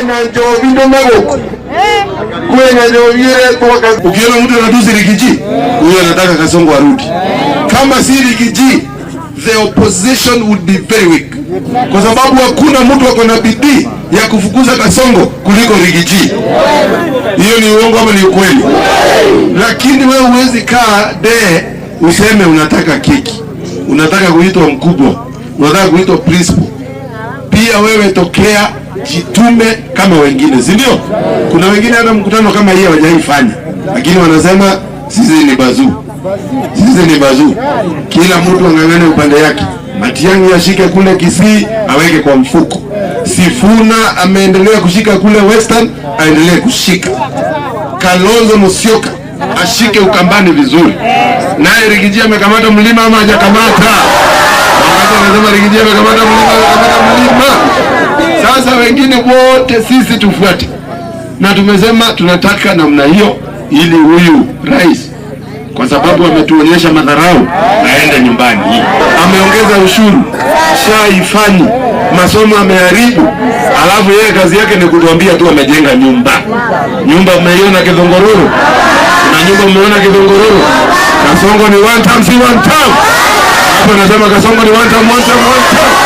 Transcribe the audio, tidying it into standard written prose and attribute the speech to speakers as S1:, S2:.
S1: Kwena njovi ndomagoko kwena njovi ile. Ukiona mtu anatusi Riggy G, huyo anataka Kasongo arudi. Kama si Riggy G, the opposition would be very weak, kwa sababu hakuna mtu ako na bidii ya kufukuza Kasongo kuliko Riggy G. Hiyo ni uongo ama ni ukweli? Lakini wewe huwezi kaa de useme unataka keki, unataka kuitwa mkubwa, unataka kuitwa principal. Pia wewe tokea, jitume kama wengine, si ndio? Kuna wengine hata mkutano kama hii hawajaifanya, lakini wanasema sisi ni bazuu, sisi ni bazuu. Kila mtu ang'ang'ane upande yake. Matiang'i ashike kule Kisii aweke kwa mfuko. Sifuna ameendelea kushika kule Western, aendelee kushika. Kalonzo Musyoka ashike Ukambani vizuri. Naye Riggy G amekamata mlima ama hajakamata? Wakati anasema Riggy G amekamata mlima, amekamata mlima. Sasa wengine wote sisi tufuate, na tumesema tunataka namna hiyo, ili huyu rais, kwa sababu ametuonyesha madharau, aende nyumbani. Ameongeza ushuru, SHA haifanyi, masomo ameharibu, alafu yeye kazi yake ni kutuambia tu amejenga nyumba. Nyumba mmeiona Kithongororo? Kuna nyumba mmeona Kithongororo? Kasongo ni one time, si one time. Hapo nasema Kasongo ni one time, one time, one time.